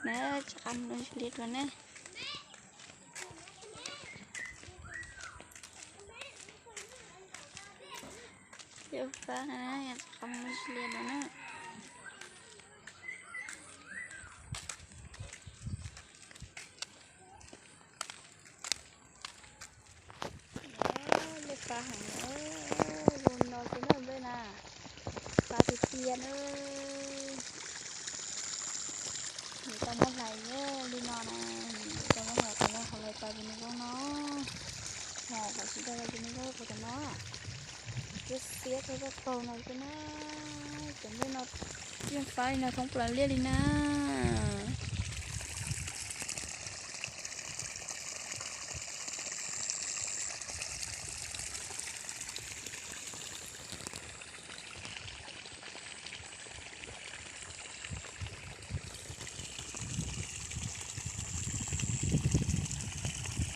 Na, rov qab mus li dua na. Peb ua fab na, rov qab mus li dua na. Lub fab heev na, zoo no xwb na nplej na, fab tiag tiag na. Nws tau muab hlais li no na, nws tau muab hlais qhov no, qhov hlais pais tus me zoo no, ho qhov tsis tau hlais tus me zoo qhov no. Xiab xiab tau tau paug no xwb na. Cov nplej no yeej fab li no thoob plaws liaj li na.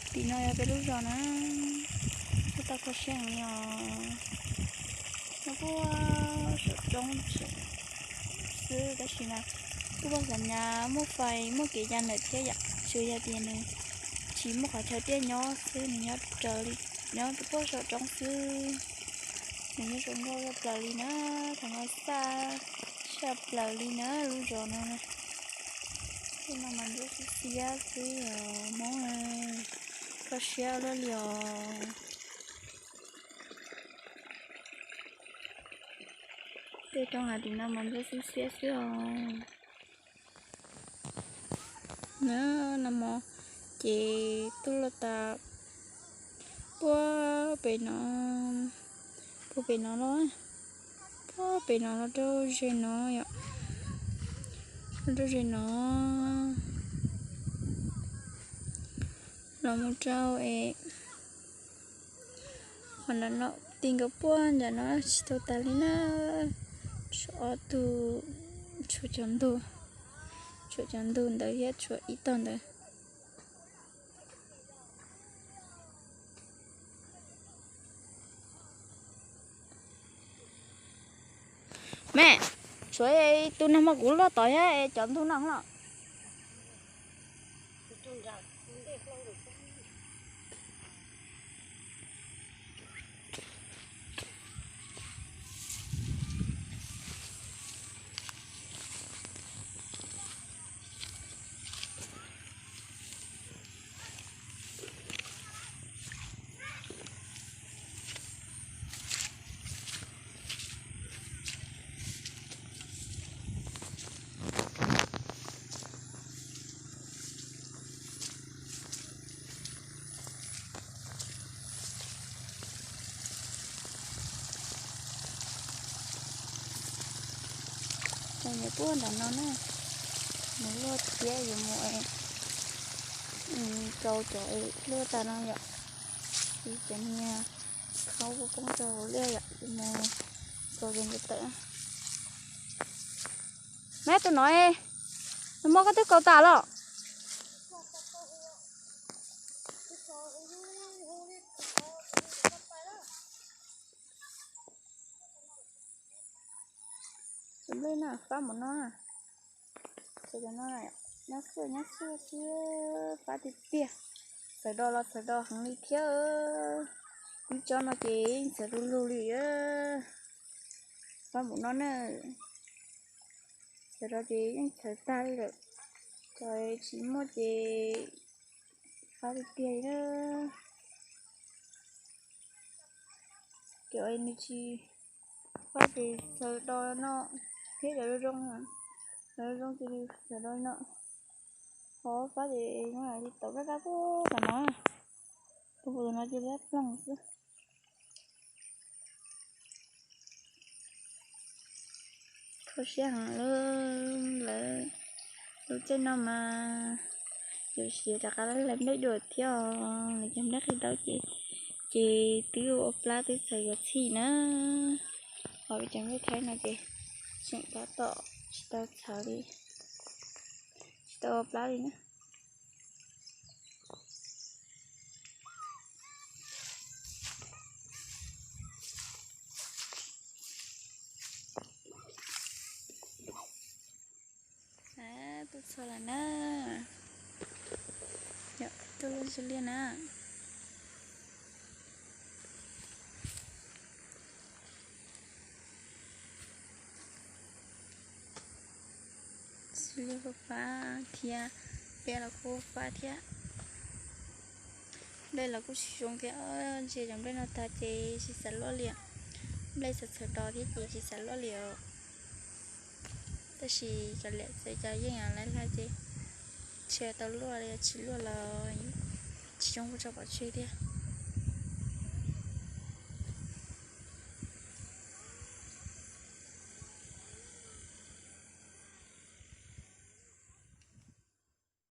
Tim no yog peb lub zos na, kuj tau kho siab heev li os. Nyob puag saum roob xwb tab sis mas kuj pom xav nyas muaj fais muaj kev ya ntawm thiab yom, tsuas yog tias nws tsis muaj qhov chaw tiaj nyob xwb, nws nyob raws li, nyob puag saum roob xwb. Nws nyob zoo nkauj tshaj plaws li na, thaum no xaj tshaj plaws li na lub zos no. Tej no mas ntsuab xiab xiab xwb os Hmoob, kho siab luaj li os. Tej roob hav tim no mas ntsuab xiab xiab xwb os. Na, nag hmo ces tuaj luaj tas puag pem no, puag pem no los, puag pem no los rau ze no yom, los rau ze no, los mus rau es qhov nram no, ti nkawd puag nram no tsis tau tas li na. Tshuav ob tug, tshuav cov ntug, tshuav cov ntug ntawd thiab tshuav ib tog ntawd. Me, tshuav tus nag hmo kuv luaj tod thiab cov ntug no los. Nws puag nram no na, nws luaj thiab yuav mus rau cov luaj tas no yom. Cov niag khaub poob rau hauv liaj yom, yuav mus kaus tus ntawd tawm. Neb tus no, nag hmo koj twb kaus tas los? Tus nplej no fab npaum no, cov no nyob xwb nyob xwb xwb, fab tiag tiag. Txawv do los txawv do heev li thiab. Ib tsob no ces yeej txawv du lug li. Fab npaum no na, txawv do ces yeej txawv tag li lawm. Cov tsis muaj ces fab tiag tiag li na. Cov nws tsis fab ces txawv do no, thiab cov zoo zoo, cov zoo zoo ces txawv do no. Qhov fab ces li tau rab rab puag tom no, tus puag tom no ces li ploog xwb. Kho siab heev li lawm. Lub caij no mas yuav siav rov qab hlais nplej dua thiab os. Lawv cov nplej qhib taub ces, ces twb ua plab twb txawm yuav txhij na. Ho peb cov nplej thaib no ces tseem tab tom tsis tau txhawv li, tsis tau ua plab li na. Tuaj txog Lawm na, yog tuaj luaj ntxhw liaj na. Ntxhw liaj kuj fab thiab, nplej los kuj fab thiab. Nplej los kuj tsis zoo thiab, ntsia cov nplej no tag ces tsis xav luaj li. Nplej txhaws txhaws to thiab ces tsis xav luaj li os. Tab sis cov liam txawv cov yeej lawv laig ces tsis tau luaj li, tsis luaj los tsis zoo kuj tso pov tseg thiab.